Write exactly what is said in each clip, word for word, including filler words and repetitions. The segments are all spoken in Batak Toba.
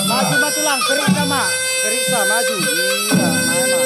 Maju ma tulang, keriksa ma, keriksa maju. Iya, main ma.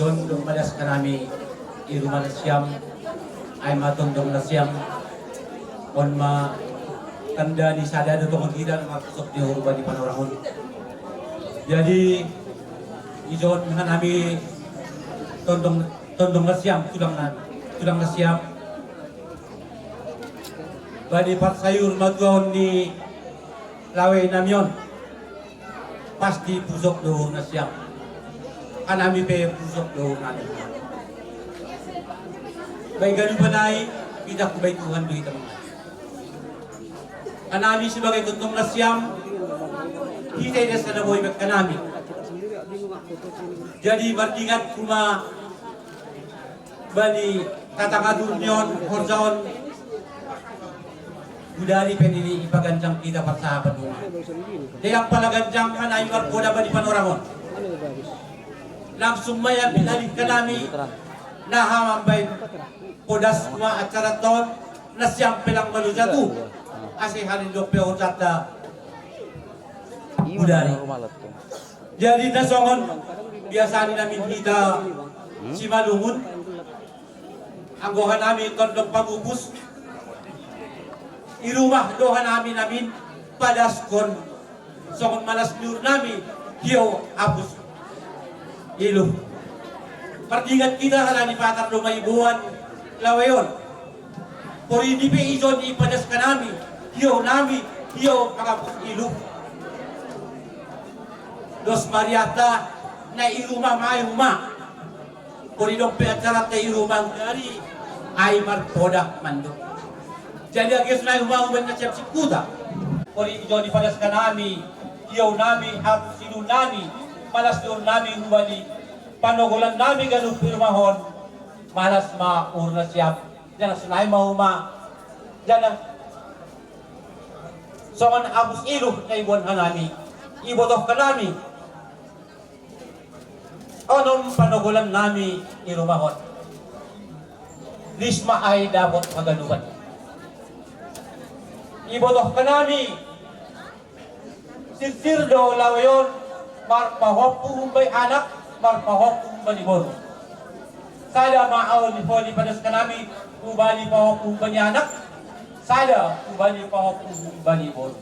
Ijon dung madaskan hami i ruma nasiam, ai ma tondong nasiam. On ma tanda ni sada do tongon hita na marpusok di Purba di Panorang on. Jadi ijon hanami tondong, tondong nasiam, tulang na, tulang nasiam. Bani parsayur matuaon ni lawe nami on. Pasti pusok do uhur nasiam. Hanami pe pusok do hanami. Baen ganupan ai, hita hubaen Tuhan do hita mangan. Hanami sebagai gentong nasiam, hita i do sada boi baen hanami. Jadi mardingat homa bani tatangatuhon ni on horja on. Gudari pe nini i paganjang hita parsahapan homa. Ndang pala ganjang hanami marpoda bani panorang on. Langsung ma ia pinalihkan hanami na haha mambaen podas ma acara on. Nasiam pe lang malo jatuh. Ase hanami dope horjanta. Gudari. Jadi na songon biasa ni namin hita Simalungun, anggo hanami tondong pamupus, i rumah do hanami namin padaskon songon malas ni uhur nami hiou apus iluh. Mardingat hita halani patar do ma iboan lawe on. Porini pe ijon i padas hanami hiou nami hiou apus iluh. Dos mariata na i rumah ma i rumah. Porini dope acaranta i rumah gudari ai marpoda mandok. Jadi age sonai rumah uban na siap sikuta. Porini ijon i padas hanami hiou nami apus iluh nami malas ni uhur nami hubani panogolan nami ganup i rumah on. Malas ma uhur nasiam. Jala sonai ma homa jala songon apus iluh na iboan hanami. Ibotohkan hanami onom panogolan nami i rumah on. Lis ma ai dapot haganupan. Ibotohkan hanami. Sirsir do lawe on marpahompu humbani anak marpahompu humbani boru. Sada ma ahu ni holi padas hanami hubani pahompu humbani anak. Sada hubani pahompu humbani boru.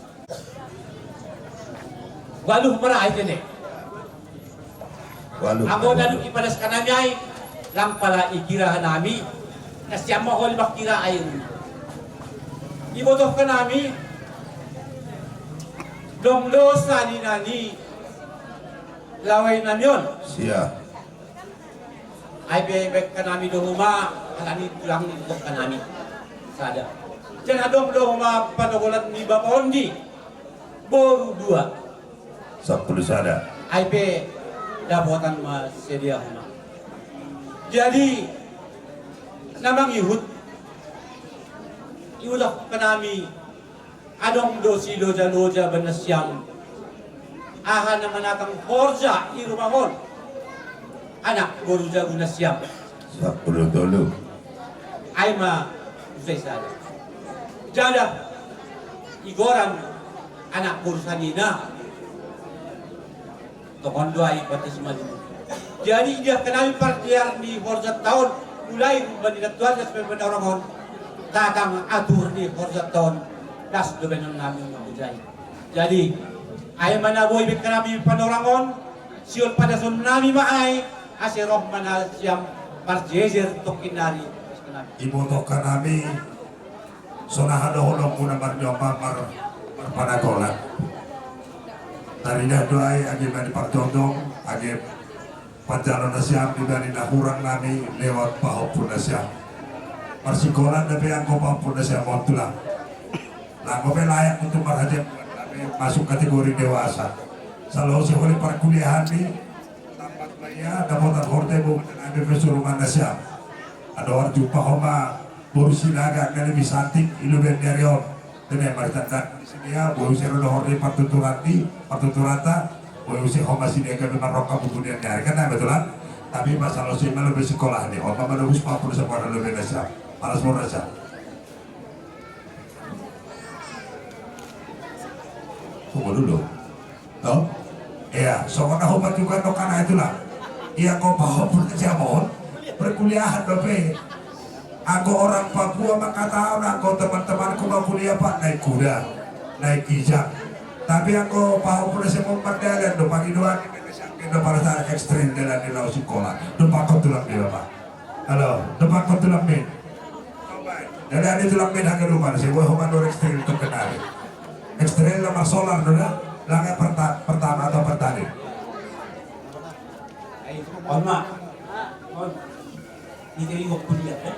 Waluh mara ai tene. Waluh. Anggo na dung i padas hanami ai lang pala ikira hanami. Nasiam ma holi mangkira ai. Ibotohkan hanami. Dong do sani nani lawe nami on. Sia. Ai pe baen hanami do homa halani tulang ni ibotohkan hanami. Sada. Jala dong do homa panogolan ni bapa ondi. Boru dua. Sampulu sada. Ai pe dapotan ma sedia homa. Jadi na mangihut ibotohkan hanami. Adong do siloja-loja baen nasiam. Aha na manatang horja i rumah on. Anak boru jabu nasiam. Sampulu tolu. Ai ma usai sada. Jala igoran anak boru sanina. Tongon do ai batis malu. Jadi dia hanami pardear ni horjanta on. Mulai humbani na tuan das pe panorang on. Tatang atur ni horjanta on. Das do baenon nami mangujai. Jadi ai ma na boi baen hanami panorang on. Sihol padason nami ma ai. Ase roh ma nasiam marjejer tongkin nari. Ibotohkan hanami. Sonaha do holongmuna marniombang marpanagolan. Tarida do ai age bani partondong age panjalo nasiam di bani na hurang nami lewat pahompu nasiam. Marsikola dope anggo pahompu nasiam on tulang. Laho pe layak untuk marhajabuan dope masuk kategori dewasa. Salo siholi parkuliahan ni tampat ma ia dapotan horja i boban nami pe suruman nasiam. Adong arjumpa homa. Boru Sinaga na lebih santik i lubean ni ari on. Tene martandan di sini ia boru sero dohor ni partuturan di partuturanta. Boru si homa sini gabe marrongka buku ni ari kan na betulan. Tapi masalah si malo be sekolah ni homa malo bus papur sekolah lebih nasa. Palas mo rasa. Tunggu dulu. To? Ia songon na hupajukan do kan na itulah. Ia anggo pahompu nasiam on perkuliahan dope. Anggo orang Papua mangkatahon anggo teman-temanku ma kuliah pak naik kuda, naik kijang. Tapi anggo pahompu nasiam on mardalan do pangidoan. Indo pada saat ekstrim dalan di laut sikola. Dopakkon tulang di bapak. Halo, dopakkon tulang min. Jadi ada tulang min haganupan si boy homa dua ekstrim terkenal. Ekstrim lama solar dona. Langkah pertama atau pertani. On ma. On. Ite i waktu dia, eh?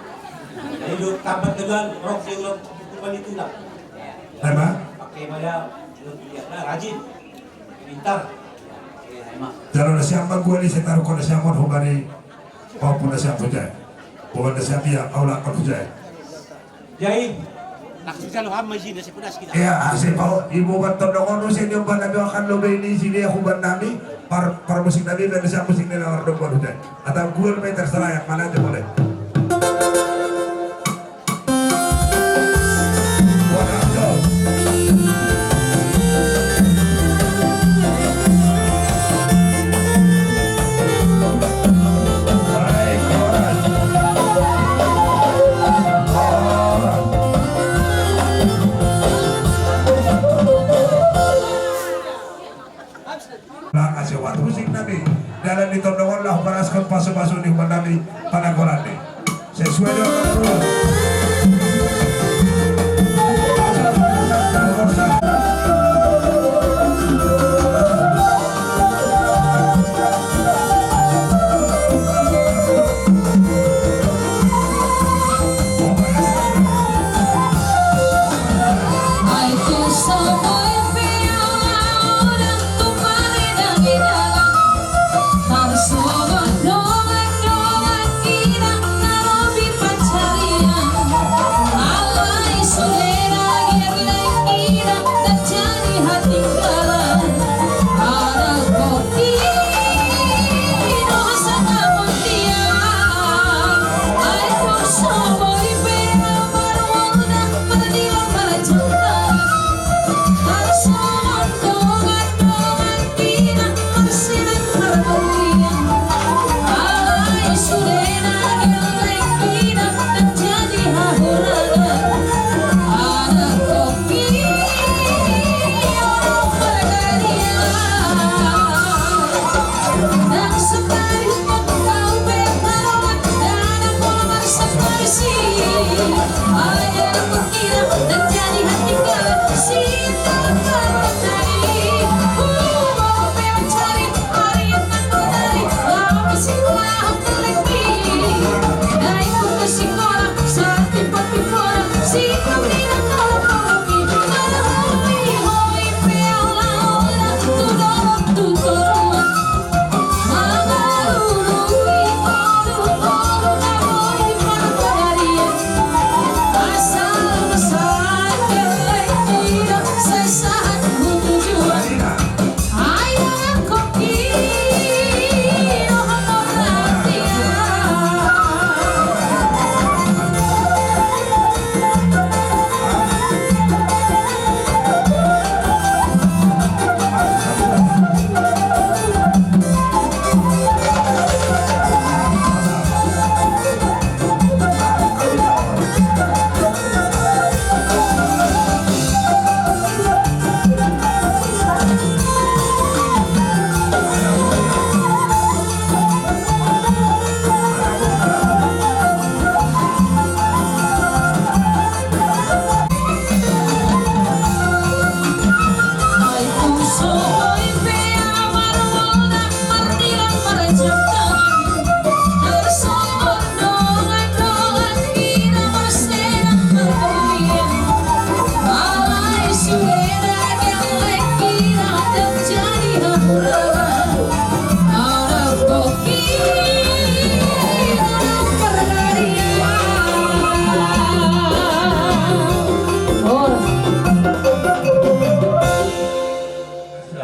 Jadi lu tambat dengan rok yang lu kumpul itu lah. Apa? Pakai pada lu dia lah, rajin. Pintar. Jala na sian ma gua ni setaru kau na sian ma hubari. Kau pun na sian hujai. Bukan na sian dia, kau lah kau hujai. Jadi, maksudnya lo hama izin, saya pedas kita. Iya, asik kau. Ibu bantu dong, ono sini umpan nabi akan lo beli sini aku ban nami. Par, par musik nabi, ban sian musik ni lawar dong baru hujai. Atau gua meter seraya, mana aja boleh. Makasih buat musik nami. Dalan ni tondongon lah paraskan pasu-pasu ni umat nami pananggolan ni. Sesuai dengan ketentuan.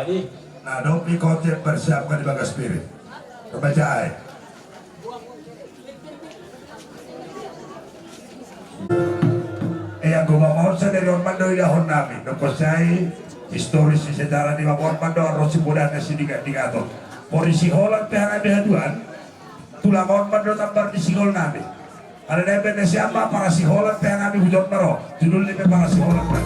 Jadi, na dong di konsep persiapkan di bagas spirit. Kebaca ai. Eh, anggo mamorsa dari on mandoi dahon nami. Nokosai historis di sejarah di mamor mandoi ro si podana si diga digato. Pori si Holland pe hana behaduan. Tulang on mandoi tambar di sigol nami. Ada dai band na sian ma Parasi Holland pe hami hujon ma ro. Judul ni pe Parasi Holland pe.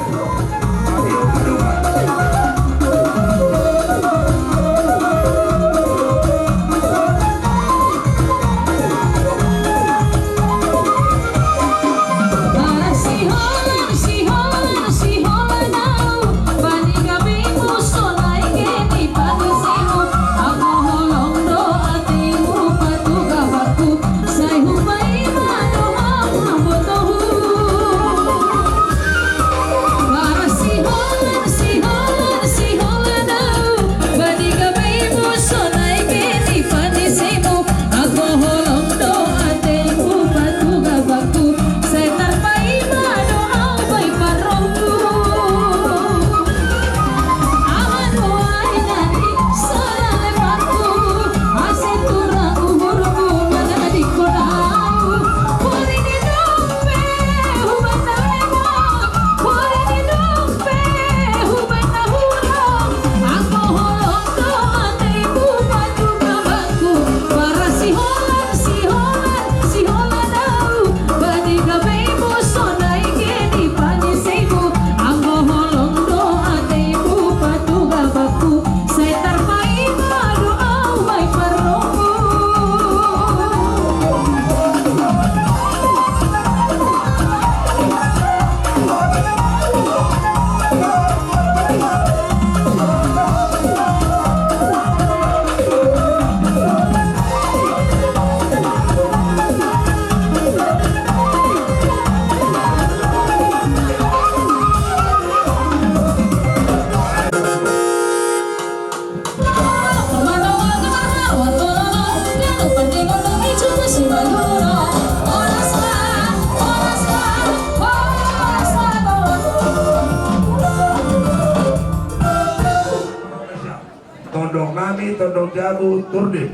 Nami Tondong Jabu Turdip,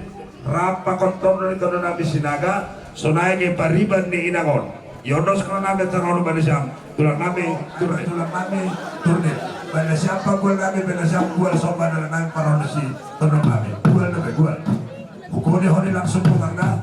rap pakon tondi ni tondong nami Sinaga, sonai nge pariban ni inang on. Iondos ma nami acara on bani siam, tulang nami, tulang, tulang nami Turdip. Bani siam pagual nami, bani siam gual somba dalan nami parhon si tondong nami. Gual nami, gual. Pukul ni honi langsung putar na.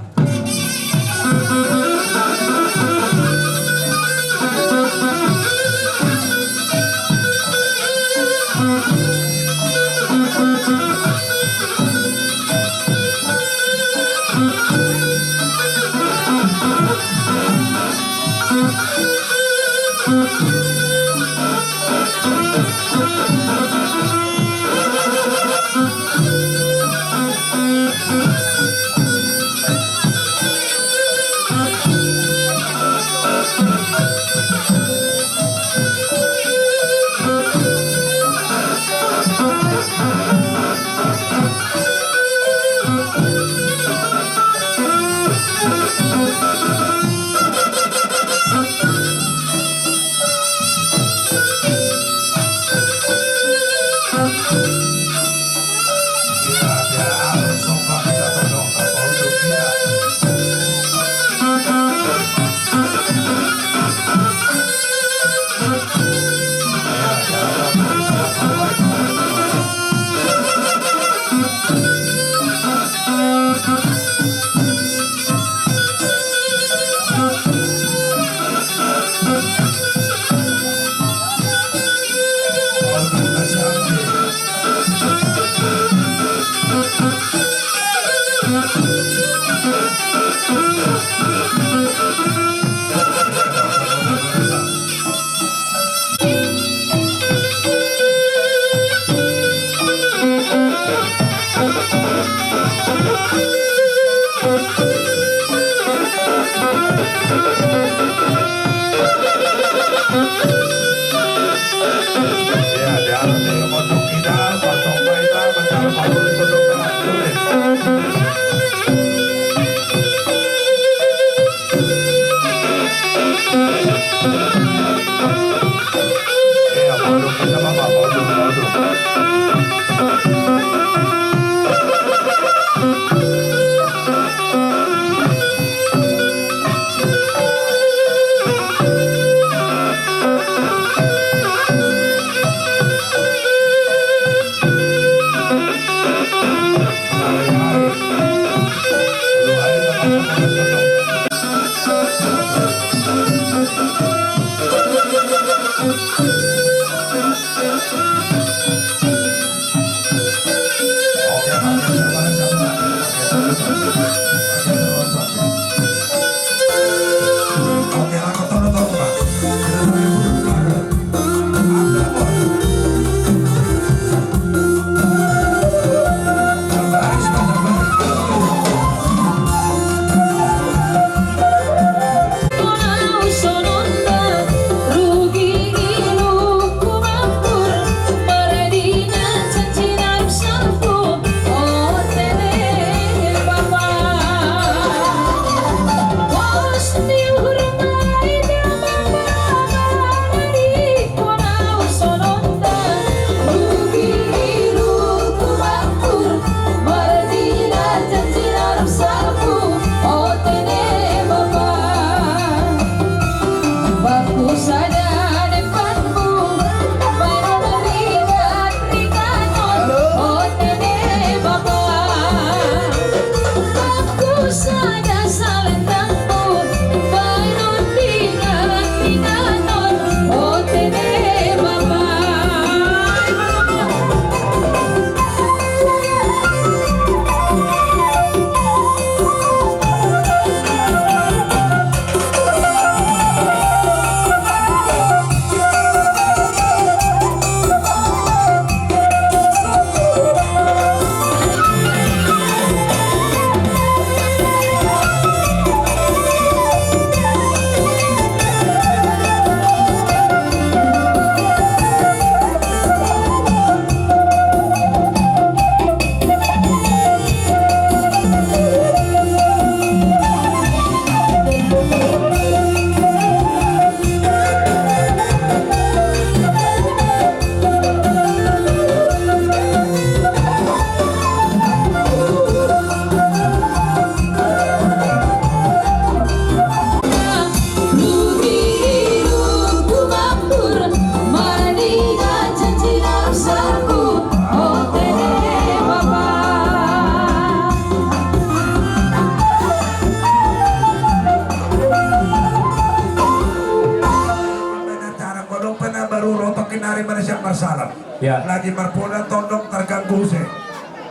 Mari siap marsalam. Ya. Lagi marpoda tondong targanggu use.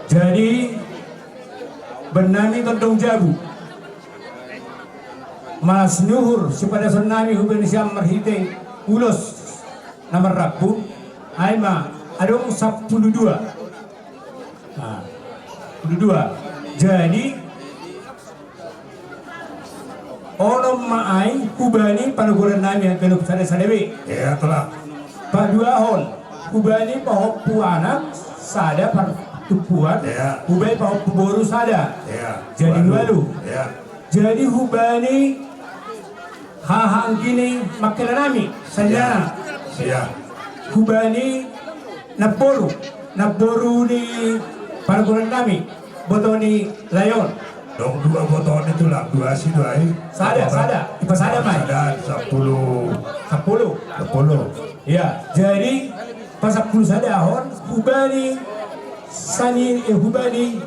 Jadi, bannami tondong jabu. Malas ni uhur sipadasonnami hubahen sian marhite ulos na marrambu, ai ma adong sampulu dua. Nah, sampulu dua. Jadi, onom ma ai hubahen panogorannami haganup sada-sada be. Iya, tulang. Paduahon, hubahen pahompu anak sada partumpuan, iya, hubahen pahompu boru sada. Iya. Jadi ualu. Ualu. Iya. Jadi hubahen haha anggini mangkelanami, sanyana. Iya. Hubahen namboru, namboru ni pargorannami, boto ni lae on. Dong dua boto ni tulang, dua asi dua i. Sada, sada. Ipasada ma i. Sada, sampulu. Sampulu. Sampulu. Iya, jadi pasampulu sadahon hubahen sani, eh, hubahen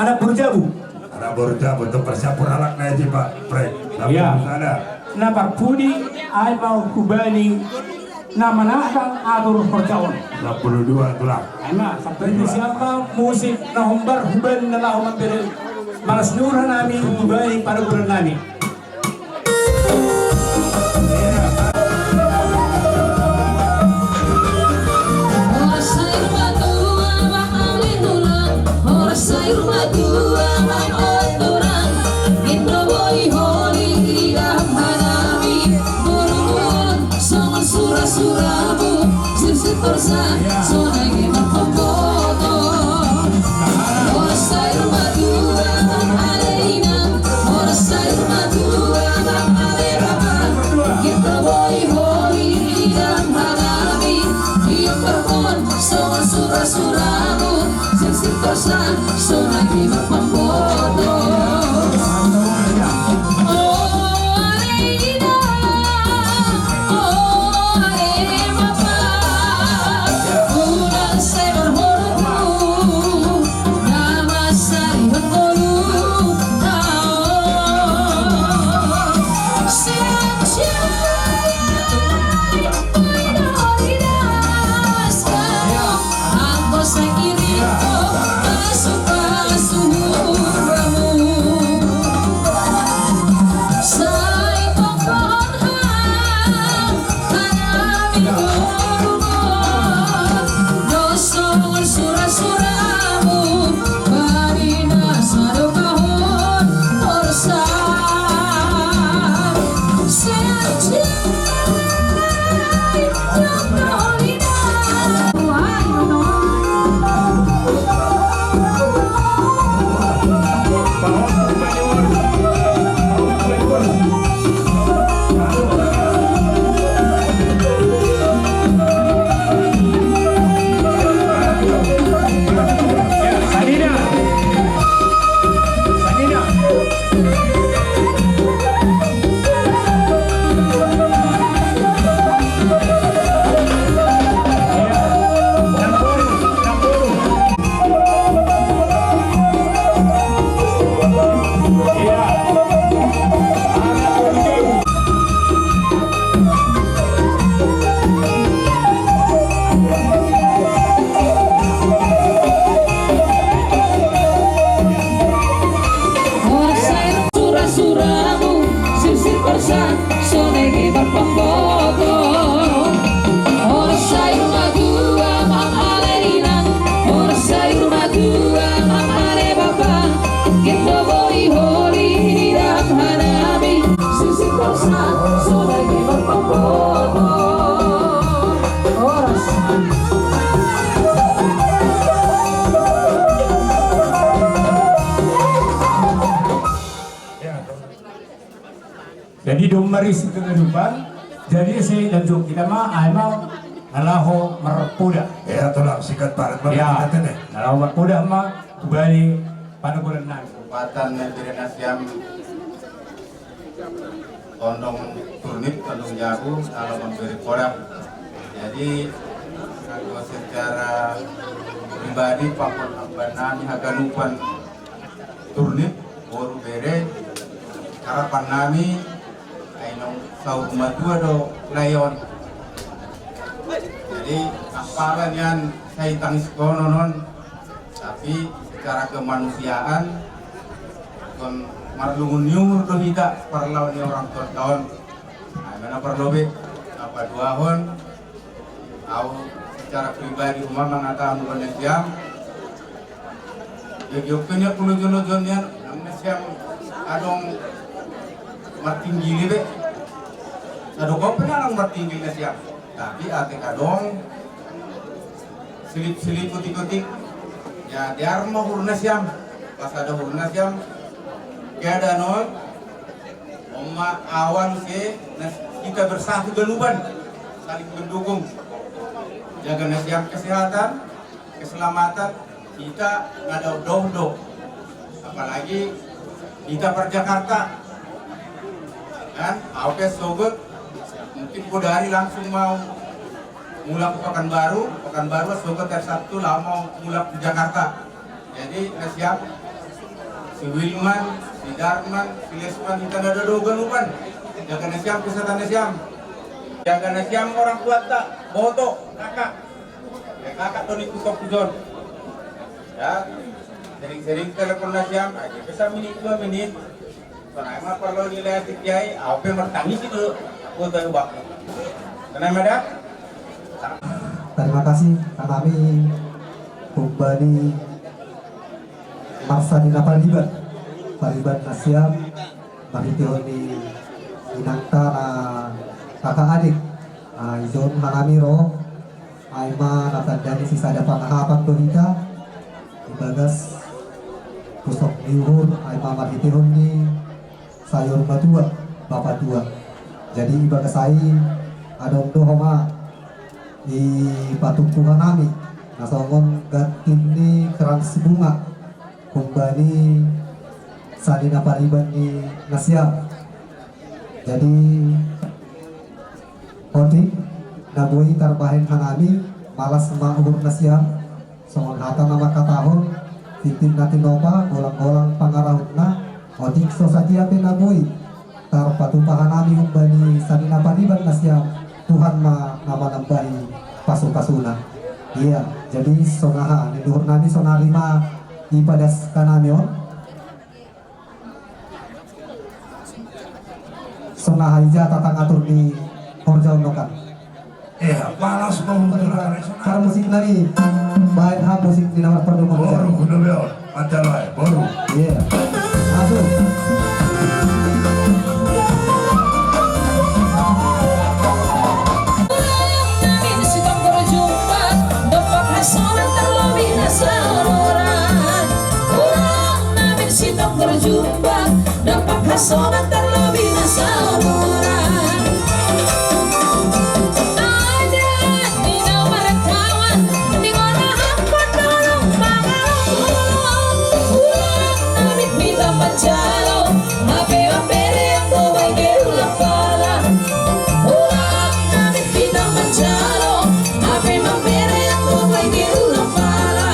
anak boru jabu. Anak boru jabu, tu parsiampur halak na i, Pak Prek. Iya. Sampulu sada. Na parpudi ai ma hubahen na manatang atur horja on. Sampulu dua tulang. Ai ma, sampulu dua. Sian ma musik na hombar hubahen na laho mambere malas ni uhur nami hubahen panogorannami. Jadi dung marisi kehidupan, jadi sai lanjut hita ma, ai ma na laho marpoda. Iya, tulang, singkat padat ma. Iya, na laho marpoda ma hubahen panogorannami. Umpatan na bere nasiam tondong turnip, tondong jabu, na laho mambere poda. Jadi, anggo secara pribadi, pangkon amban nami haganupan turnip, boru bere, harapan nami, ai naung saur matua do lae on. Jadi, apala nian sai tangiskonon on, tapi secara kemanusiaan, kon marlungun ni umur do hita, parlao ni orang tua taon. Nah, mana parlobi, apa dua hon, au secara pribadi uma mangatakan bukan nasiam, jadi oke ni aku lojo-lojo nian, nang nasiam adong martinggili be. Sadok ope nang martinggil nasiam. Tapi ate kadong selip-selip otik-otik. Ya, dear ma uhur nasiam. Pas ada uhur nasiam. Keadaan on. Oma awal se, nas-, kita bersatu ganupan. Saling mendukung. Jaga nasiam kesehatan. Keselamatan, hita na daoh-daoh do. Apalagi hita par Jakarta. Kan, au pe sogot, mungkin bodari langsung mau mulak ke Pekanbaru, Pekanbaru sogot hari Sabtu laho mau mulak ke Jakarta. Jadi, nasiam, si Wilman, si Darman, si Lesman, hita na daoh-daoh ganupan. Jaga nasiam, kesehatan nasiam. Jaga nasiam orang tua ta, boto, kakak. Ya, kakak do ni kutok kujon. Ya, sering-sering telepon nasiam, aja bisa menit dua menit. Sonai ma parlo ni leas di kiai, au pe martangis itu. Aku tahu bak. Sonai ma da. Terima kasih, kanami humbani marsanina pariban, pariban nasiam, marhitehon ni inangta na kakak adik. Ah, ijon hanami ro, ai ma na tanda ni sisada pangahapan do hita, di bagas pusok ni uhur, ai ma marhitehon ni sayur matua, bapa tua. Jadi, di bagas ai, adong do homa, i patungku hanami, na songon ganti ni krans bunga, humbani sanina pariban ni nasiam. Jadi, otik, na boi tarbahen hanami, malas ma uhur nasiam, songon hata na mangkatahon, tintin na tinopa, golang-golang pangarahutna, otik so sadia pe na boi tarpatupa hanami humbani sanina pariban nasiam, Tuhan ma na manambahi pasu-pasuna. Ia, jadi songon aha, ni uhurnami sonari ma ipadas hanami on. Songon aha, ija tata ngatur ni horja on nangkin. Eh, malas mau. Tar musik nari. Baen ha musik ni nomor pardongan. Boru, kudu beol. Mancalai, boru. Iya. Masuk. Sitong berjumpa, dompak hasongan terlebih na saluran. Ulang namin sitong berjumpa, dompak hasongan terlebih na saluran. Adat ni na markawan, di ngora hampa tolong pangarahutna. Ulang namin hita manjalo, hape mambere anggo bahen ulang pala. Ulang namin hita manjalo, hape mambere anggo bahen ulang pala.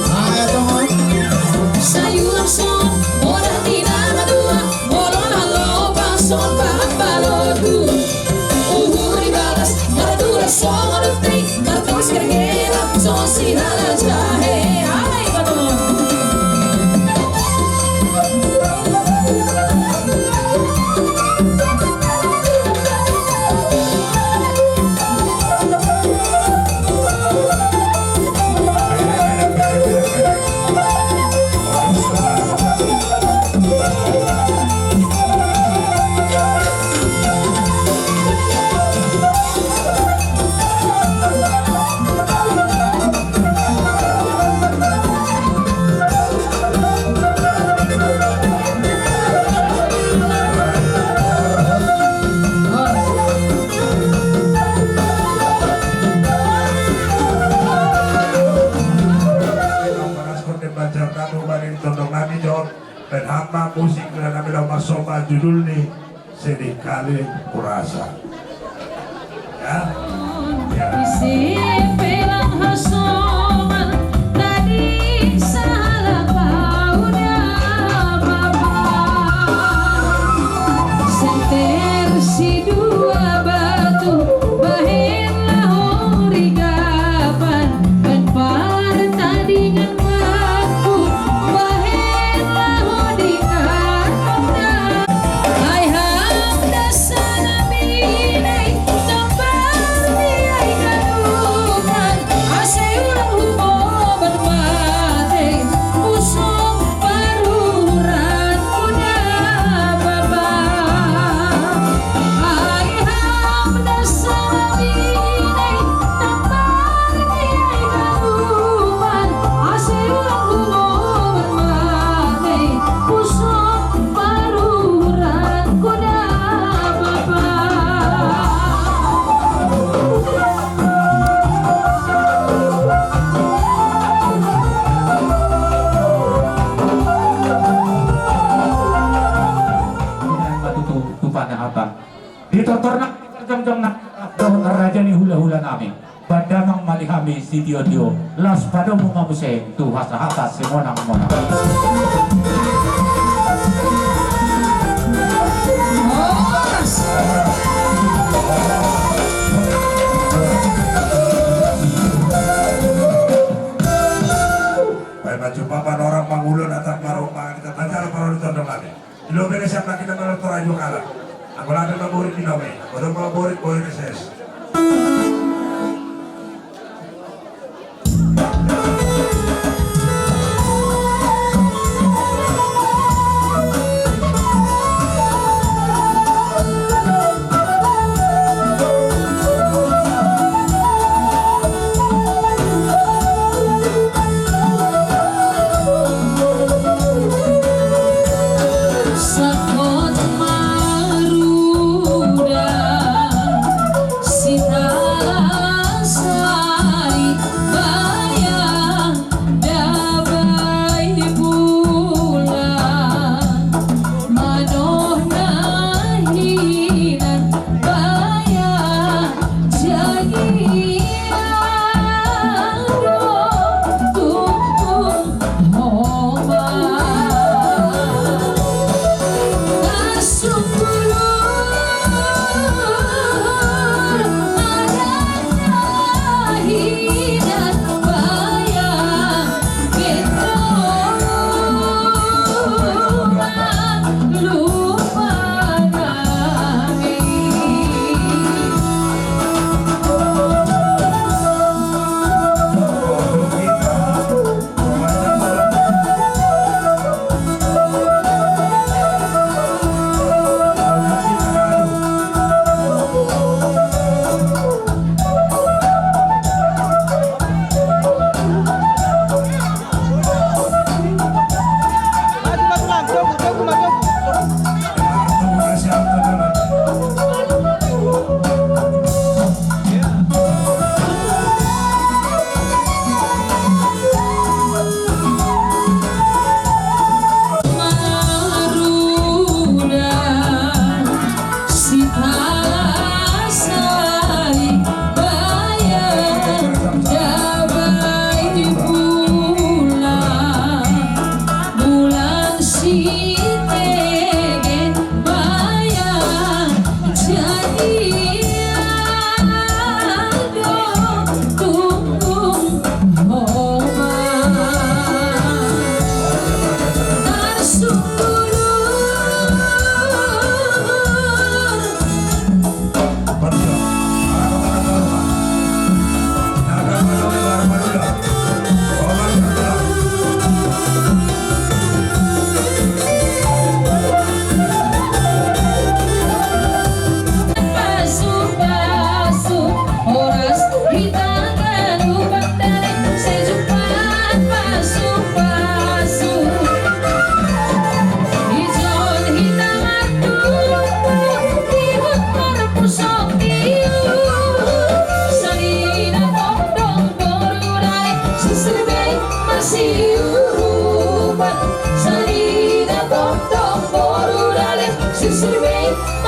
Ayo, teman. Sai ulang songon moda ni na matua, molo na lopa songon paham balogu. Uhur di bagas, martulang songon untri, martulang sigergeran songon sirara jahe. Alai ma, teman. Baen hami ma musik na nami laho marsomba, judul ni Sedih Kali Kurasa. Ya. Ya. Ise pe lang hasongan tadi salah paham. Senter si dua batu bahen na hori Jongjong na dohot raja ni hulahula nami, ba damang ma di hami sitiotio, laos padomu ma muse tu hasahata simonangmonang. Baen ma jumpa panorang mangulon atas maromba di tata acara paroli tondong nami. Di lobi na siap lagi nama lotor ayu kala. Aku lada maborit di lobi. Aku dong maborit boy reses.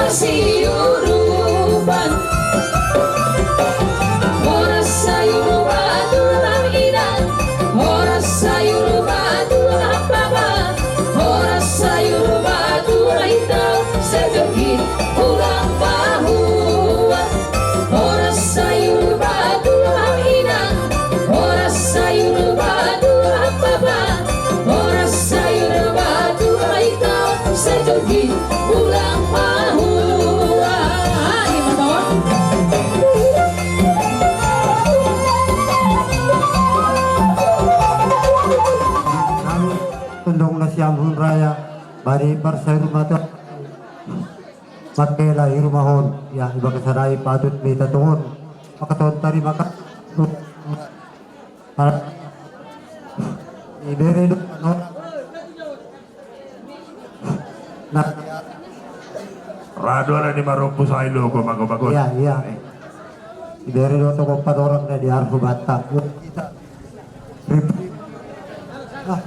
Masiurupan. Horas sayur batu inang, horas sayur batu papa, horas sayur batu ita, sejogi ulang pahua. Horas sayur batu inang, horas sayur batu papa, horas sayur batu ita, sejogi ulang pahua. Ima bawa. Tondong na siamun raya, bari parsayur mata. Mangkela i rumahon, ia ibagas sadai patut be tatongon. Maka tongon tarima kasih. Ibere do. Nah. Rado ala ni marompu sai logo mago-mago. Iya, iya. Ibere do toko panorang na di arhu bata. Rip-, rip. Ah.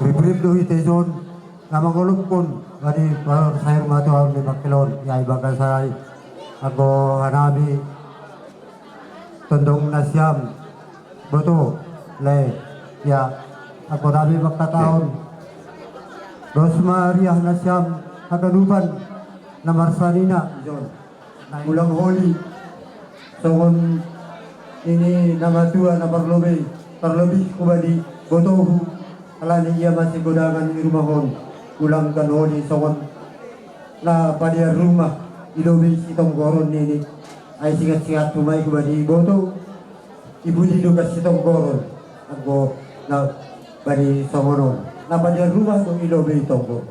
Rip-rip do hita ison. Na mangolupkon bani parsaur matuaon ni pangkelon, ia i bagasan i anggo hanami tondong nasiam boto, le, ia anggo hanami mangkatahon dos ma riah nasiam haganupan na marsanina. Ulang holi songon nini na matua na parlobei, parlobei hubani botohu, alani ia ma sigodangan i rumah on. Ulang kan holi songon na padear rumah i lobei sitonggoron nini. Ai singat-singat tu ma i hubani boto. I pudi do kan sitonggoron anggo na bani songon on, na padear rumah do i lobei tonggo.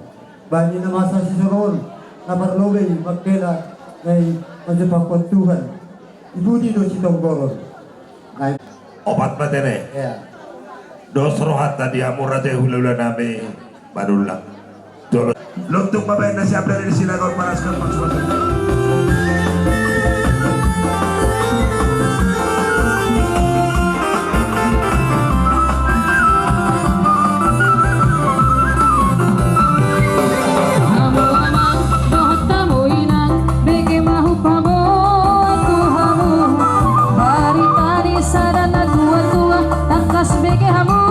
Bani na masa sisongon na parlobei mangkela na i manjumpangkon Tuhan. I pudi do sitonggoron. Opat ma tene. Dos rohanta di hamu raja i hula-hula nami. Manullang. Lontung ma baen na siap dari di sinaga on, panas kan pasupasu. Hamu amang dohot hamu inang, bege ma hupaboa tu hamu barita ni sada na tua-tua, tangkas bege hamu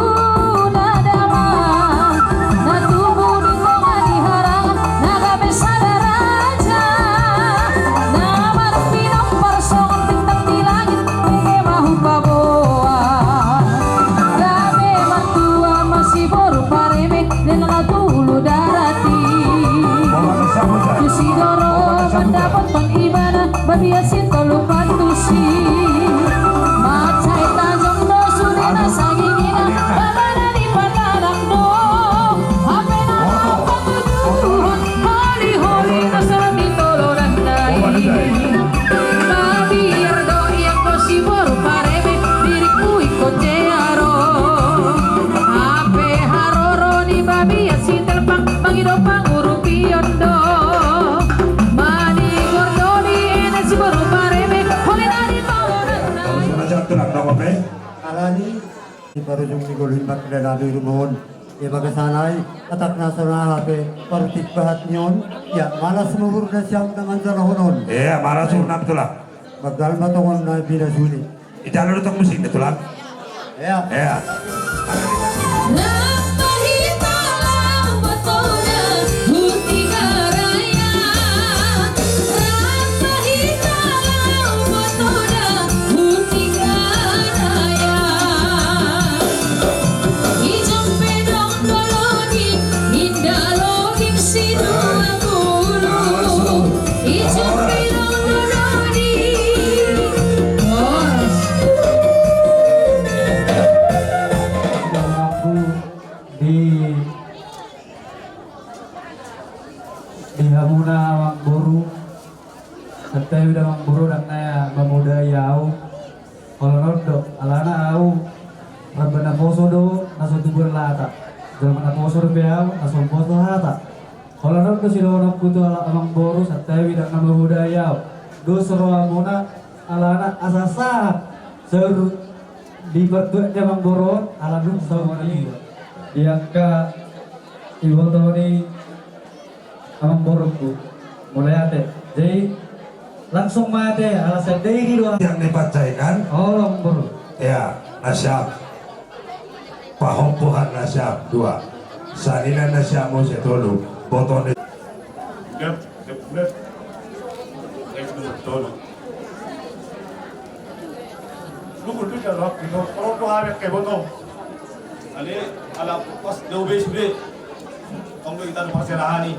na damang. Na tubu di tonga ni harangan na gabe sada raja, na marpinompar songon bintang di langit, bege ma hupaboa. Gabe martua ma si boru Pareme, leleng tu ulu darat i. Tu sidoro mandapothon ibana, babiat sitolu pantusi. Mansai tajom do sude na sagingina, babana di patanak do. Hape na patuduhon, holi-holi na sahat di tolonan na i. Mabiar do i anggo si boru Pareme, diriku ingkon jea ro. Hape haroro ni babiat sitelpang, mangido pangurupion do. Manigor do diena si boru Pareme, holi na di tolonan na i. Alani di parujung ni ngolu i mangkela na di rumah on. Ia bagasan i, atak na sonang hape parutik bahat ni on. Ia malas ma uhur nasiam na manjalo honon. Ia malas uhur nami, Tulang. Banggal ma tongon na binasu ni. Ijalo do tong musik ni, Tulang. Ia. Ia. Rap ma hita laho botoda tu Tiga Raya. Rap ma hita laho botoda tu Tiga Raya. Ijompe dong dolodi, inda login si dua pulu. Ijompe dong dolodi. Horas. Di, di hamuna amangboru. Santabi da amangboru, ndang na mamodai ahu. Holan on do, alana ahu ramba naposo do na so tubuan lata. Jolma naposo dope ahu na so umboto hata. Holan on do sidohononku tu amangboru, santabi ndang na mamodai ahu. Dos rohamuna, alana asa sahat saur di partuat ni amangboru on, ala dung saur ni angka iboto ni amangborungku. Mauliate. Jadi langsung ma ate, ala sandiri do. Yang ni pancainan. Olo, amangboru. Ia, na siap. Pahompuhan na siap dua. Saninan na siap muse tolu. Boto ni. Siap, siap, siap. Siap, siap, tolu. Lu kudu jalo hak, lu, kalau tu hari ke boto. Jadi, ala pas dua belas sudah. Tong do hita parserahan i.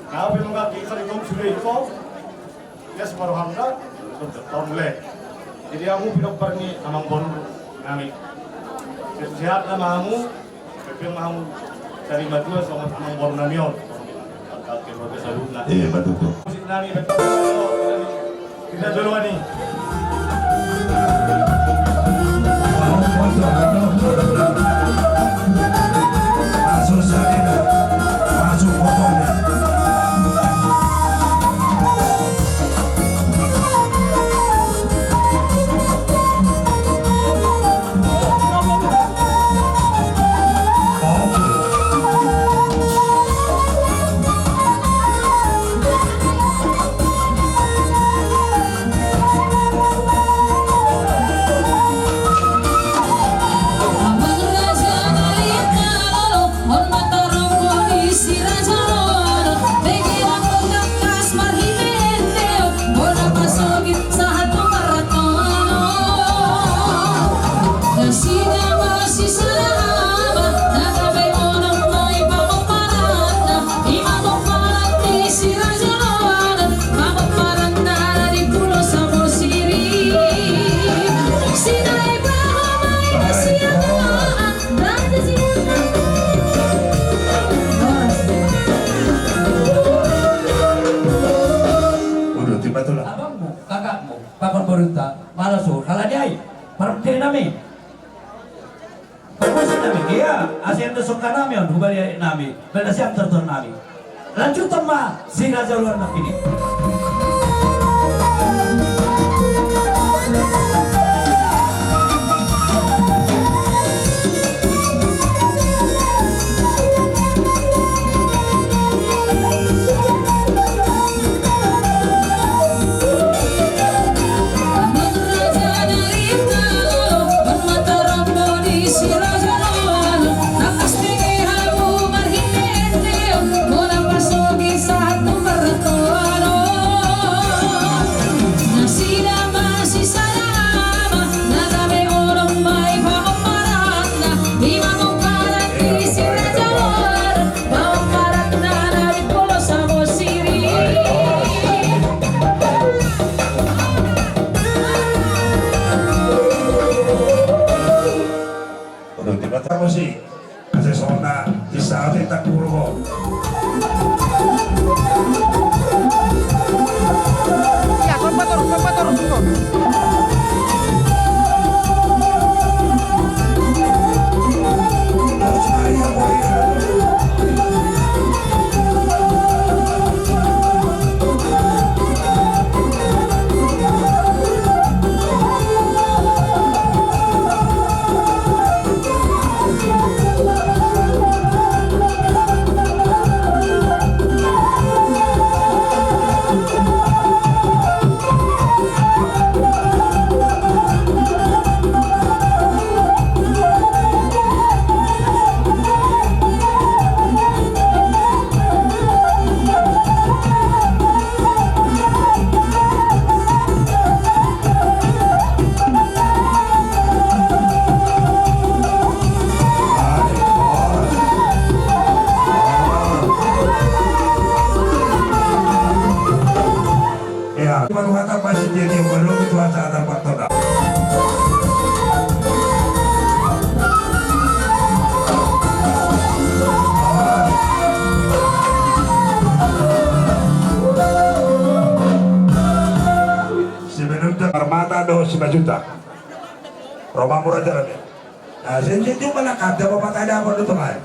Nang pe mangkaki sari tong sude i, tong. Ia separuh hangga, tong le. Jadi hamu pinompar ni amangboru nami. Sehat-sehat ma hamu, pepeng ma hamu. Sari matua songon amangboru nami on. Angka keluarga saluhutna. Ia, betul tu. Musik nami, betul. Kita jolo ani. Marunta, mala so, halani ai, parende nami. Parmusi nami, ia, asa enda songka nami on, hubali aek nami, benda siam tortor nami. Lanjuton ma, si Raja Uluan nangkin i. Aduh, tiba-tiba sih. Asa songon na, bisa ate tak guru ho. Iya, kompator, kompator, kompator. Ia, manu hata pasti dia, dia baru itu hata ada faktor. Sebelum tak mata do si Bajuta. Roma murah jalan ya. Nah, sini jumpa lah kata bapak tadi apa tu teman.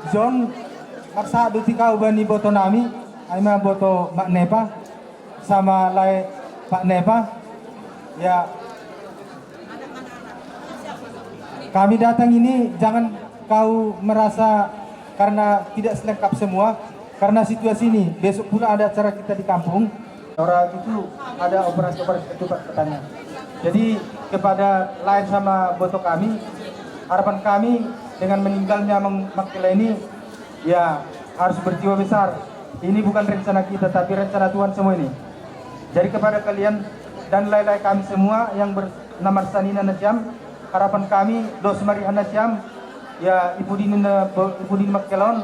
Jon, marsahat do hita ubahen iboto nami, ai ma boto Mak Nepa, sama lae Pak Nepa. Ya, kami datang ini jangan kau merasa karena tidak selengkap semua, karena situasi ini, besok pula ada acara kita di kampung. Orang itu ada operasi-operasi ketupat katanya. Jadi kepada lae sama boto kami, harapan kami dengan meninggalnya Mang Makela ini, ya, harus berjiwa besar. Ini bukan rencana kita, tapi rencana Tuhan semua ini. Jadi kepada kalian dan lae-lae kami semua yang ber-, na marsanina nasiam, harapan kami dos ma riha nasiam, ya, i pudi ni, i pudi ni Makela on,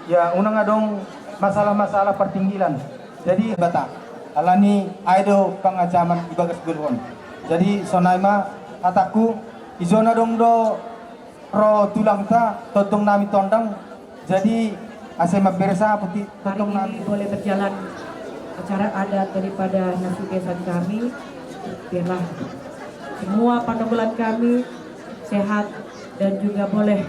ya, unang adong masalah-masalah partingkilan. Jadi bata, alani i do pangancaman di bagas goluhon. Jadi sonai ma hatangku, ijon adong do ro tulangta, tongtong nami tondang. Jadi asa mamberesa putih tongtong nami. Hari ini boleh berjalan acara adat daripada nasi besan kami. Biarlah semua panunggulan kami sehat dan juga boleh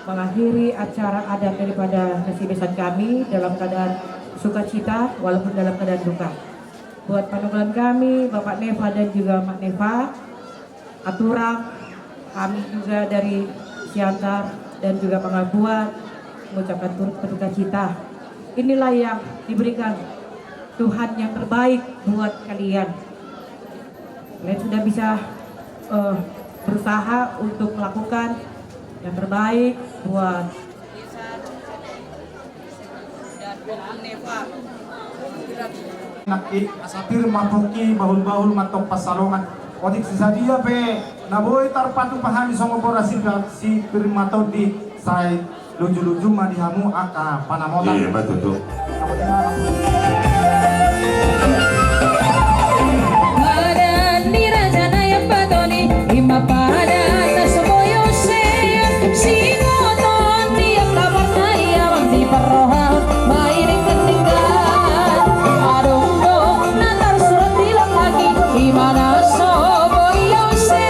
mengakhiri acara adat daripada nasi besan kami dalam keadaan sukacita walaupun dalam keadaan duka. Buat panunggulan kami, Bapak Nepa dan juga Mak Nepa, aturang, kami juga dari Siantar dan juga Pangabuat mengucapkan turut berduka cita. Inilah yang diberikan Tuhan yang terbaik buat kalian. Kalian sudah bisa, eh, berusaha untuk melakukan yang terbaik buat Nangkin asa pir ma pungki, bahul-bahul ma tong pansalongan. Otik si sadia pe na boi tarpatupa hami songon boras si, si pir ma tondi, sai luju-luju ma di hamu angka panamotan. Iya, betul tuh. Padan ni raja na i Ambatoni, i ma padan na so boi use, singoton di angka parna i amang di parrohaon, mairing denggan. Adong do na tarsurat di langit, i ma na so boi use,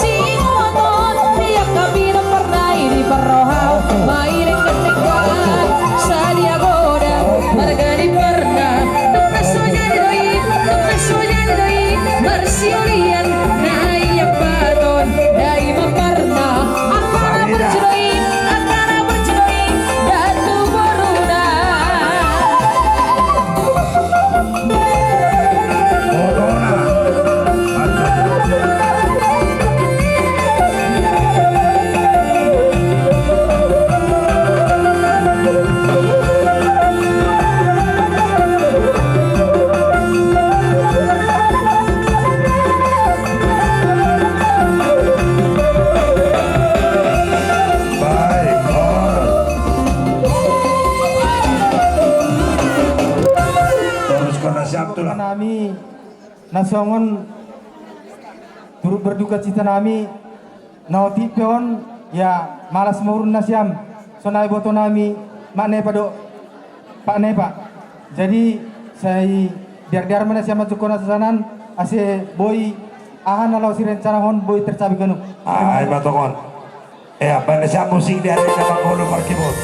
singoton di angka pinompar na i di parrohaon, mairing denggan. Sadia godang marga ni parna, nunga so jadi do i, nunga so jadi do i, marsiolian na i Ambaton, na i ma parna, angka na burju do i, angka na burju do i, datu boruna. Torus kona siap tulang. Nami na songon turut berduka cita nami, na otik pe on, ya, malas ma urun nasiam, sonai boto nami, Mak Nepa do, Pak Nepa. Jadi, sai dear-dear ma nasiam manjangkon na sasanan, ase boi, aha na laho sirencanahon, boi tercapai ganup. Ah, ai ma tongon. Eh, apa yang saya musik di hari ini, Bang Golo, Bang Kibot?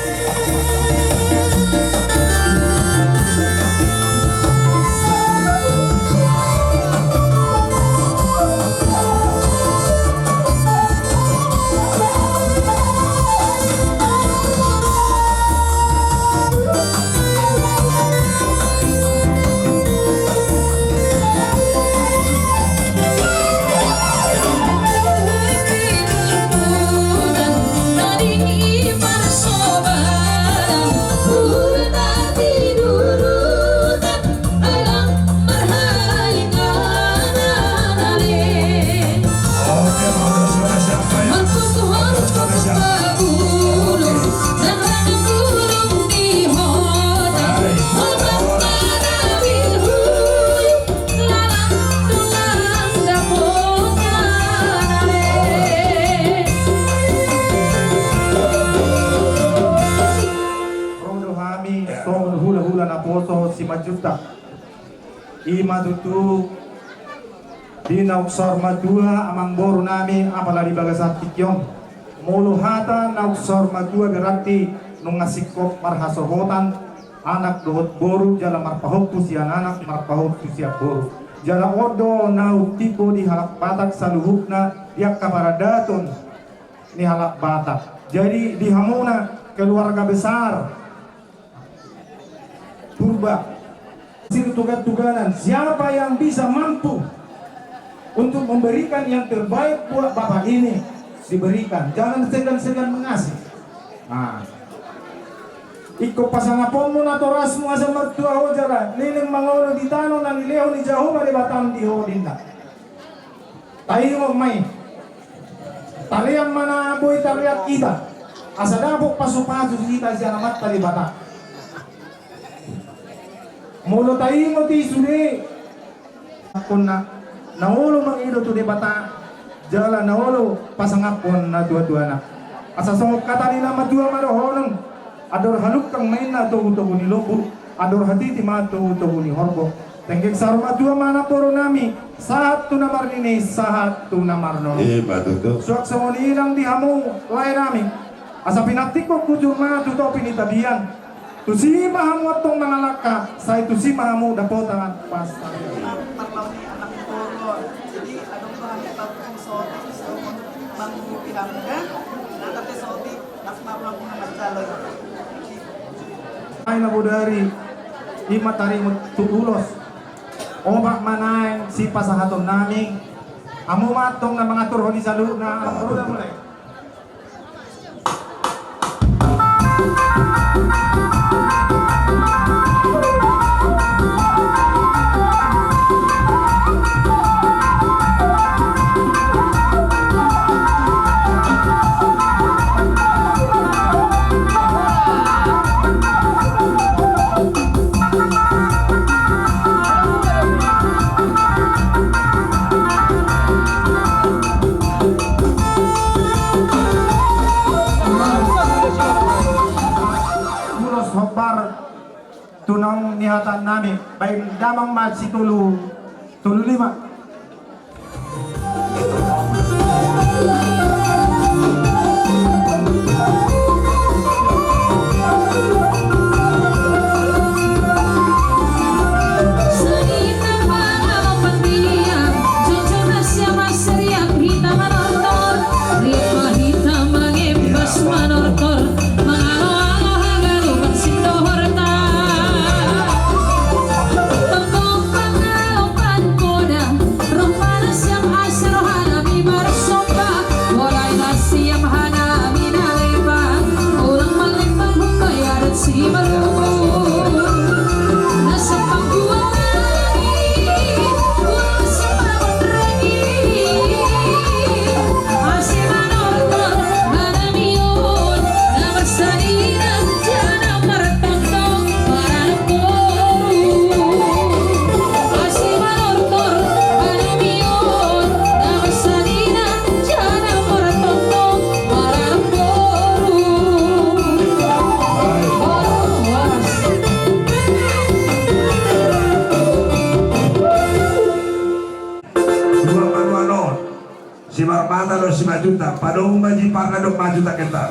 Ro do hami songon hula-hula naposo Simanjuntak. I ma tutu di na umsor matua amangboru nami apala di bagasan tingki on. Molo hata na umsaor matua berarti nunga singkop marhasohotan anak dohot boru jala marpahompu sian anak, marpahompu sian boru. Jala on do na umtimbo di halak Batak saluhutna di angka paradaton ni halak Batak. Jadi di hamuna keluarga besar Purba, sir tugan-tuganan, siapa yang bisa mampu untuk memberikan yang terbaik buat bapak ini, diberikan. Jangan segan-segan mengasih. Nah. Ingkon pasangaponmu natorasmu asa martua ho jala leleng mangolu di tano na nilehon ni Jahowa Debatam di ho, ninna. Taingot ma i. Talean ma na boi talean hita. Asa dapot pasu-pasu hita sian Amanta Debata. Molo taingot i sude. Angkon na, na olo mangido tu Debata, jala na olo pasangaphon natua-tuana. Asa songon hata ni na matua ma dohonon, andor halungkang ma inna togu-togu ni lombu, andor hatiti ma togu-togu ni horbo. Dengke saur matua ma namborunami, sahat tu na marnini, sahat tu na marnono. Ima tutu. Suang songon i nang di hamu laenami. Asa pinantikhon hujur ma tu topi ni tapian. Tusi ma hamu antong mangalangka, sai tusi ma hamu dapotan pasangaphon. Parlau ni anak boru. Jadi adong do hami patung sotik, sotik manggupi hamuna. Nah, tapi sotik. Ai na bodari, ima taringot tu ulos. Opat ma naeng sipasahatonnami. Hamu ma antong na mangaturhon i saluhutna. Mulai. Ulos hombar tu naung nihataannami, baen damang ma sitolu, tolu lima. Simarmata dohot Simarjuta, padomu ma jiparna dohot Marjuta Kentar.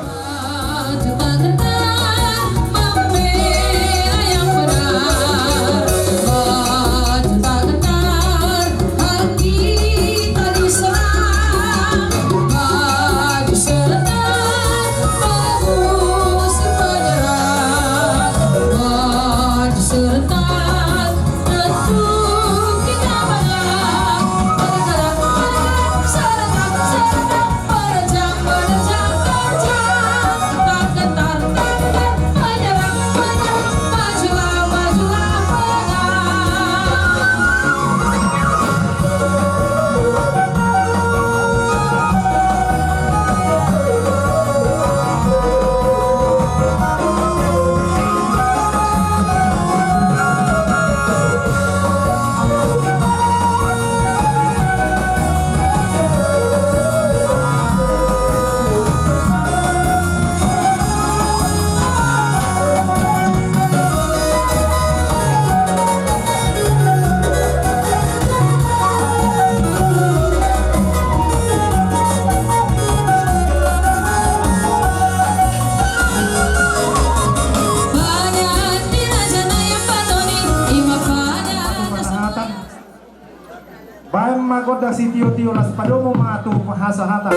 Baen ma gondang sitiotio, las padomu ma tu hasahatan.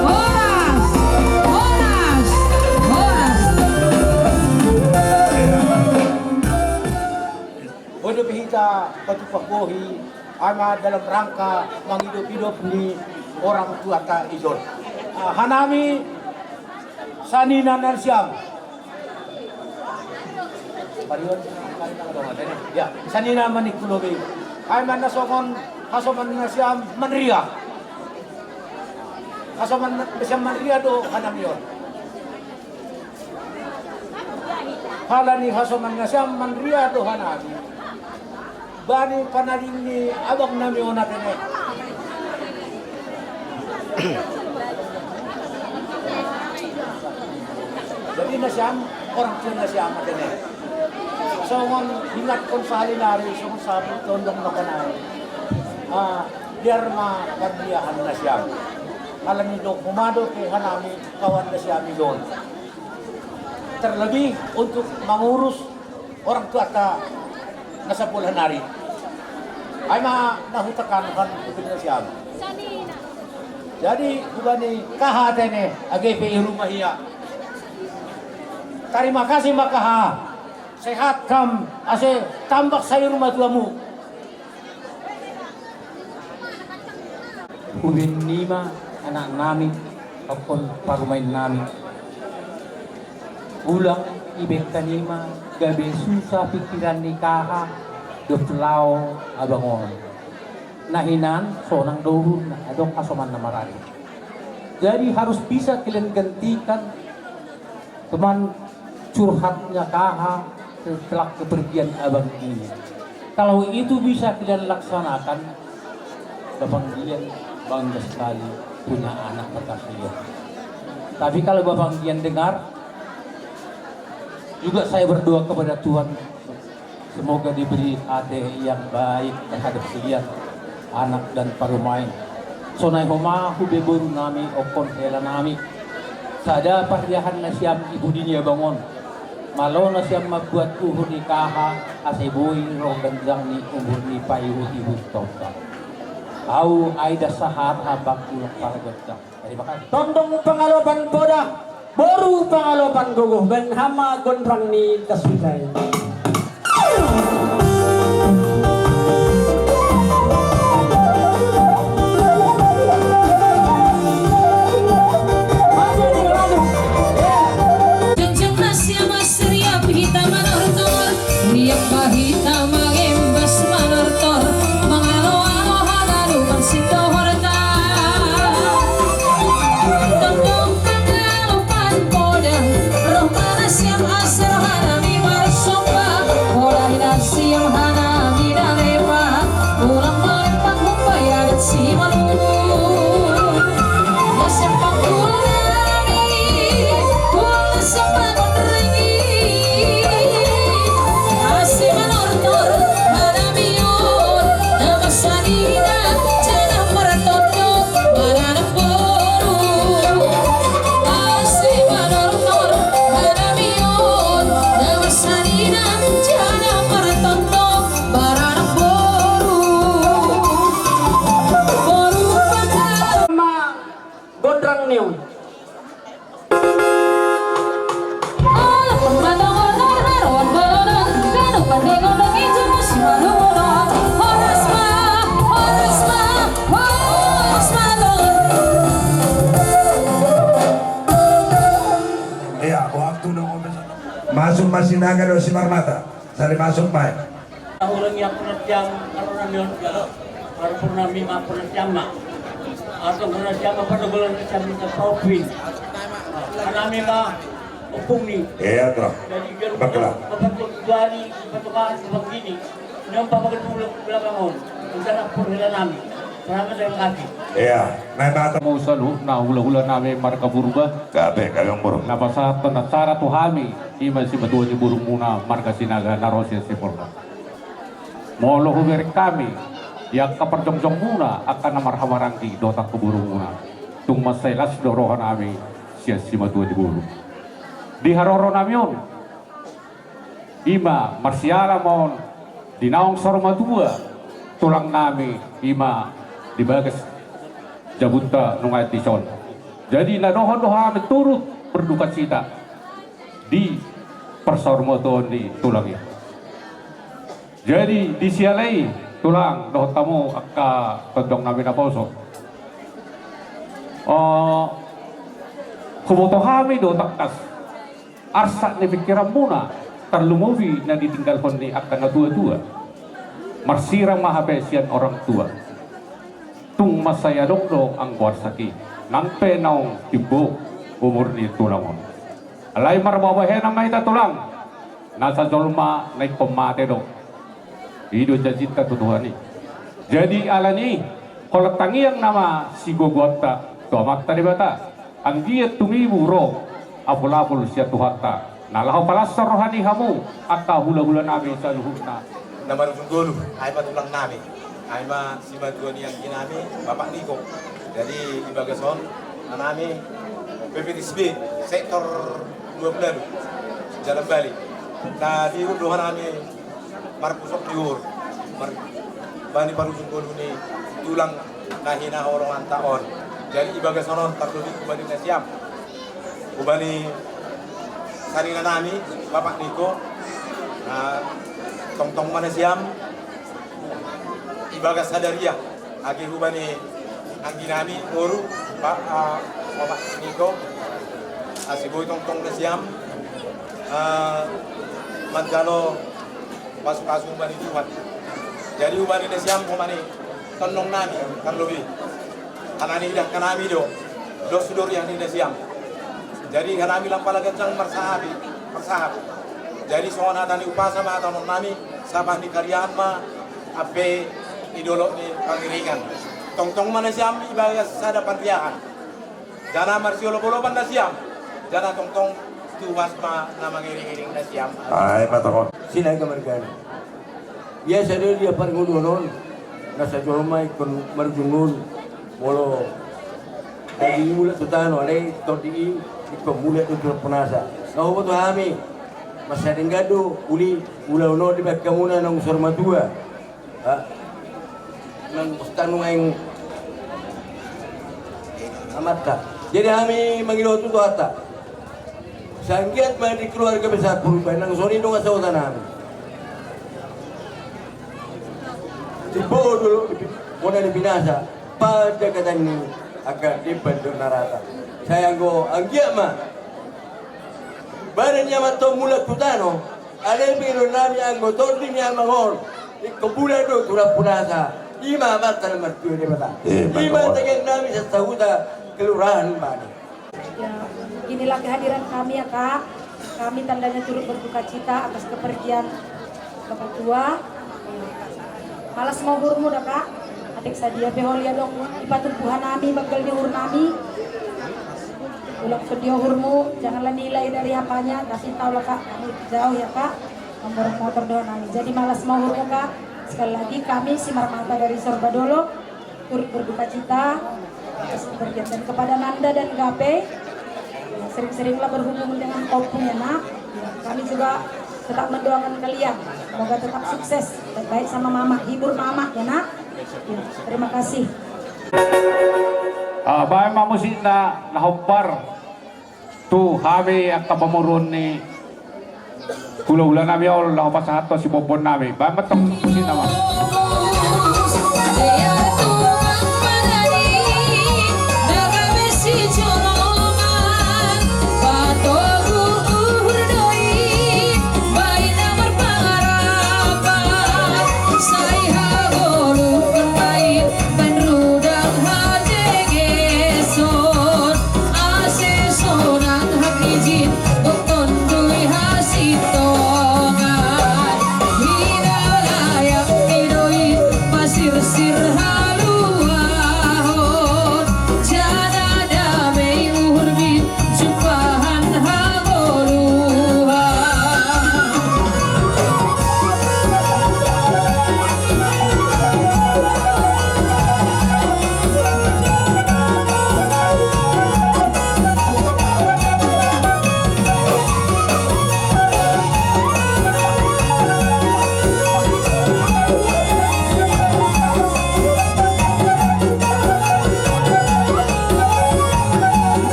Horas, horas, horas. Boi dope hita patupa bohi, ai ma dalam rangka mangidop-idop ni orang tuata i son. Ah, hanami sanina nasiam. Parion, ya, sanina manikulobe. Ai ma na songon hasoman nasiam manria. Hasoman nasiam manria do hanami on. Halani hasoman nasiam manria do hanami. Bani panading ni abang nami on, atene. Jadi nasiam, orang tua nasiam, atene. Songon ingatkon sahali nari, songon sapi tondong makan air. Ah, biar ma pardiahan nasiam. Halani dok humado ke hanami kawan nasiam i don. Terlebih untuk mangurus orang tuata na sampulhan ari. Ai ma na hutangkasahon tu nasiam. Jadi hubani kaha, atene, age pe i rumah ia. Tarima kasih ma kaha. Sehat kam, ase tambak sai rumah tuamu. Hubaen i ma anak nami, dokkon parumaen nami. Ulang ibaen hami ma gabe susa pikiran ni kaha dohot laho abang on. Na hinan sonang do uhurna, adong hasoman na marade. Jadi harus bisa kalian gantikan teman curhatnya kaha setelah kepergian abang ini. Kalau itu bisa kalian laksanakan, Bapanggian bangga sekali punya anak perkasih. Tapi kalau Bapanggian dengar, juga saya berdoa kepada Tuhan, semoga diberi hati yang baik terhadap kalian, anak dan parumaen. Sonai homa hubege boru nami, dokkon hela nami. Sada pardiahan nasiam i pudi ni abang on. Malo nasiam mambuat uhur ni kaha, ase boi ro ganjang ni umur ni paihut-ihut tongka. Au ai da sahat hambang ulang pala ganjang. Terima kasih. Tondong pangalopan poda, boru pangalopan gogo, baen hami ma gondrang ni das huta i. Jongjong nasiam, riap hita manortor, riap ma hita mangembas manortor, mangalo-alo haganupan sindohorta. Tondong pangalopan poda, roha nasiam asa roha nami marsomba, pola ni nasiam hanami na lepa, ulang ma lepa humbaya adat Simalungun. Nasiam pangula nami, ulang nasiam mangonringi. Asi manortor hanami on, na marsanina jala martondo, maranak boru. Asi manortor hanami on, na marsanina jala martondo, maranak boru. Boru pangkal ma gondrang ni on. Ia, waktu dong. Masuk ma Sinaga dohot Simarmata. Sari masuk ma i. Hurang ia pernah jam, kalau nami on, kalau pernah mima pernah jam ma. Atau pernah jam apa tu kalau jam minta kopi. Karena mima opung ni. Iya, toh. Jadi biar bakla. Bapak tu dua hari, bapak tu makan, bapak gini. Nyompa bapak tu belakang on. Kita nak pun hela nami. Selamat, terima kasih. Iya, naik mata. Mausalu, na hula-hula nami marga Purba. Gabe, gabe, Purba. Na pasahat na sara tu hami. Ima simatua ni borumuna marga Sinaga na ro sian Siporna. Molo hubereng hami di angka parjongjongmuna angka na marhahamaranggi dohot angka borumuna, tung mansai las do roha nami sian simatua ni boru. Di haroro nami on, ima marsiala ma on di naung saur matua tulang nami, ima di bagas jabunta nunga dison. Jadi na dohot do hami turut berdukacita di parsaurmatuaon ni tulang i. Jadi di siala i tulang dohot hamu angka tondong nami naposo, huboto hami do tangkas arsak ni pingkiranmuna, tarlumobi na ditinggalhon ni angka natuatua. Marsirang ma hape sian orang tua. Tung mansai adong do anggo arsak i, nang pe naung timbo umur ni tulang on. Alai marbahenabahenan ma hita tulang, nasa jolma na ingkon mate do. I do janjinta tu Tuhan i. Jadi alani i, holan tangiang nama sigogoanta tu Amanta Debata. Anggiat tumibu ro apulapul sian Tuhanta, na laho palas roha ni hamu angka hulahula nami saluhutna. Na marujung golu, ai ma tulang nami, ai ma simatua ni anggi nami, Bapak Niko. Jadi di bagas on, anami P P T S B sektor dua puluh, Jalan Bali. Na diurut do hanami marpusok di uhur, mar-, bani parujung golu ni tulang na hinaholonganta on. Jadi di bagas on, on tarlumobi hubani nasiam, hubani sanina nami, Bapak Niko, na tongtong ma nasiam di bagas sadari on. Age hubani anggi nami boru, Pak, ah, Bapak Niko, asi boi tongtong nasiam, ah, manjalo pasupasu hubani Tuhan. Jadi hubani nasiam, hubani tondong nami, tarlobi. Karena ni dah kanami do, dos sudori anggi nasiam. Jadi hanami lam pala ganjang marsahap i, marsahap. Jadi songon hata ni umpasa ma hata on nami, sabar ni kariaan ma ampe di dolok ni pangiringan. Tongtong ma nasiam di bagas sada panriahan. Jala marsiolopolopan nasiam. Jala tongtong tuas ma na mangiringiring nasiam. Ai ma tongtong. Sinaga margana. Biasa do dia parngoluon on, nasa jolma ingkon marujung ngolu. Molo daging i mulak tu tano, alai tondi i ingkon mulak tu Tuhanta. Na huboto hami, mansai denggan do uli ulaon on dibahen hamuna naung saur matua. Ha? Nang tanung aeng amanta. Jadi hami mangido tu Tuhanta. Sai anggiat ma di keluarga besar Purba, nang songon i do nunga sahuta nami. Di bodo bona ni binasa, pada kata ni angka di bandar narata. Sai anggo anggiat ma badan ni amanta on mulak tu tano, alai pingido nami anggo tondi ni amang on ingkon mulak do tu rampunasa. Ima amanta na martua Debata. Ima tangiang nami sasahuta kelurahan Bani. Ya, inilah kehadiran kami ya, Kak. Kami tandanya turut berduka cita atas kepergian Bapak Tua. Malas ma uhurmu da, Kak. Atik sadia pe holi adong di patumpu hanami banggal ni uhur nami. Ulang sedia uhurmu, janganlah nilai dari apanya, tapi tahulah, Kak, kami jauh ya, Kak. Memborong motor doang nami. Jadi malas ma uhurmu, Kak. Sekali lagi kami Simarmata dari Sorbadolo turut berduka cita atas kepergian, dan kepada Nanda dan Gape, sering-seringlah berhubung dengan Ompung ya, Nak. Kami juga tetap mendoakan kalian, semoga tetap sukses, baik-baik sama Mama, hibur Mama ya, Nak. Ya, terima kasih. Ah, baen ma musikna na hombar. Tu hami angka pamoruon ni hulahula nami on, laho pasahathon siboanboan nami. Baen ma tong musik nama.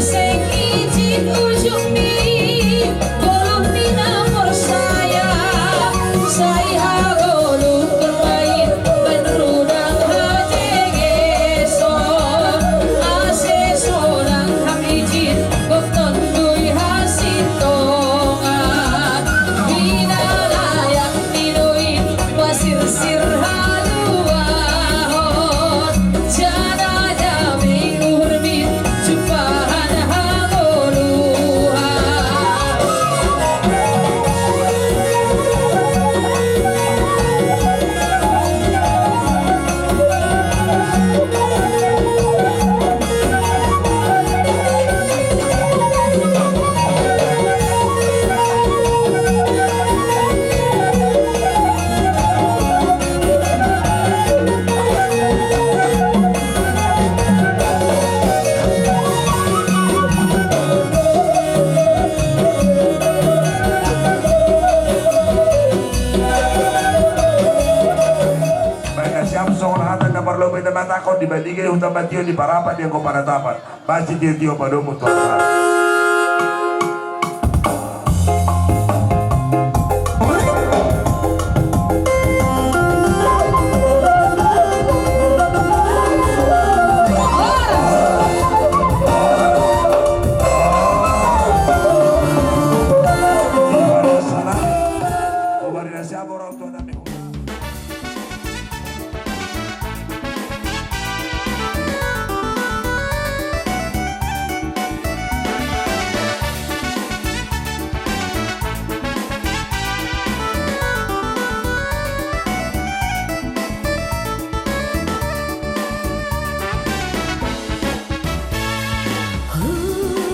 Seng ijin ujung ni goluh ni na porsaya, sai hagoluhon ma i baen rudang hajegeson, ase sonang hami ijin gok tondui hasintongan, di na layak ni do i pasirsir haluahon, jala dame uhurmi jumpahan hagoluhan. Baen na siap songon hata na parlobi na manghatahon, di Balige huta Batio, di Parapat di angka panatapan. Masitiotio padomu tu angka.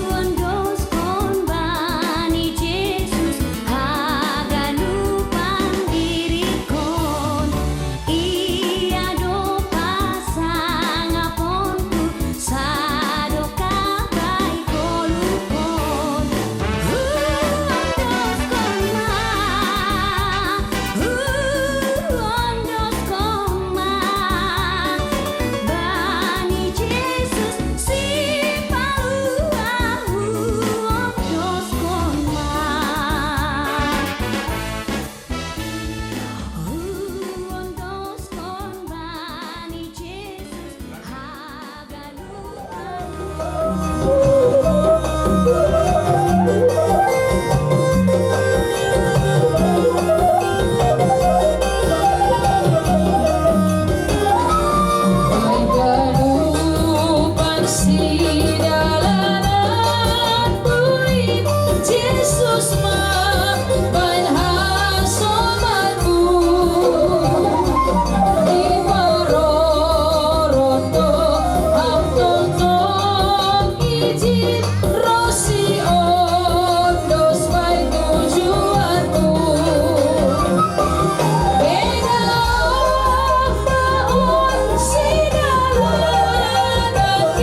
Huondoskon bani Jesus haganupan diringkon, Ia do pasangaponku, sadokah baik holuhon. Huondoskon ma, huondoskon ma, bani Jesus sipalua, huondoskon ma. Huondoskon bani Jesus haganupan. Haganupan sidalanan. Jesus ma baen hasomanku, diparorot do au tongtong, ijin ro siondos baen tujuanku. Beda ma on sidalanan i,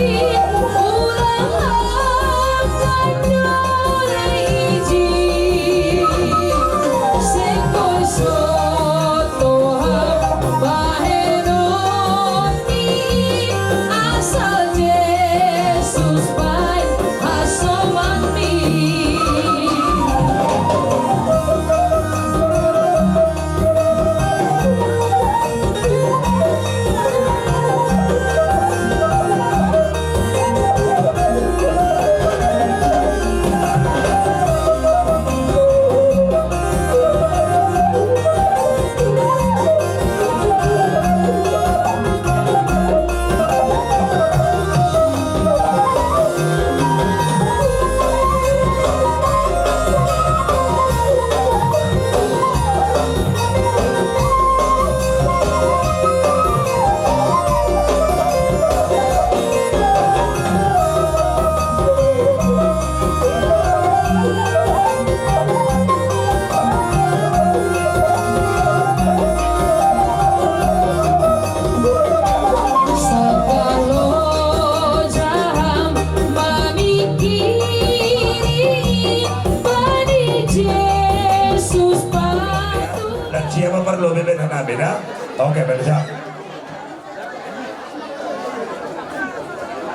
unang angka jolma ijin. Seng boi soto bahenon ni, asal Jesus baen hasomanmi. Sangkalo jaham mamingkiri, bani Jesus patuh. Lansia ma parlobi baen hami da. Oke, baen siap.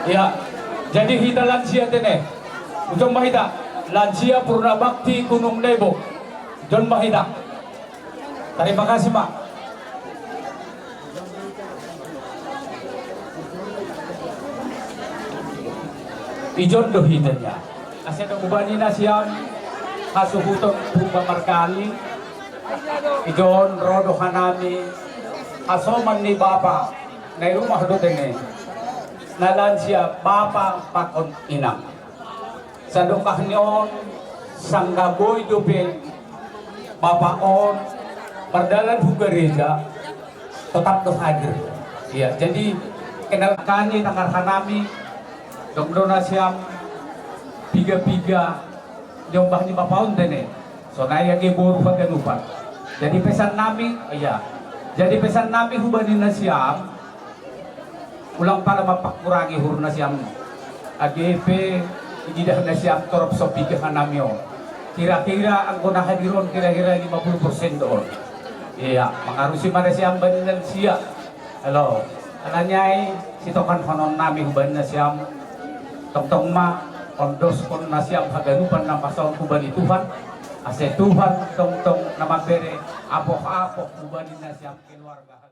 Ia. Jadi hita lansia tene, ujon ma hita, lansia Purna Bakti Gunung Nebo, ujon ma hita. Tarima kasih ma. Ijon do hita nian. Asa do hubani nasiam hasuhuton purba margani. Ijon ro do hanami hasoman ni bapa na i rumah do tene. Na lansia bapa pakon inang. Sadokah ni on, sangga boi dope bapa on mardalan hu gareja, totap do hadir. Ia, jadi kenalkan ni tangar hanami, dong do nasiam piga-piga nyombah ni bapa on tene. Sonai age boru haganupan. Jadi pesan nami, ia. Jadi pesan nami hubani nasiam, ulang pala mampakurangi uhur nasiam. Age pe ididah nasiam torop so piga hanami on. Kira-kira anggo na hadir on kira-kira lima puluh persen do on. Ia, mangarusi ma nasiam bani lansia. Halo, alani ai sitokanhonon nami hubani nasiam. Tongtong ma ondoskon nasiam haganupan na pasahat hubani Tuhan. Asa Tuhan tongtong na mambere apoh-apoh hubani nasiam keluarga.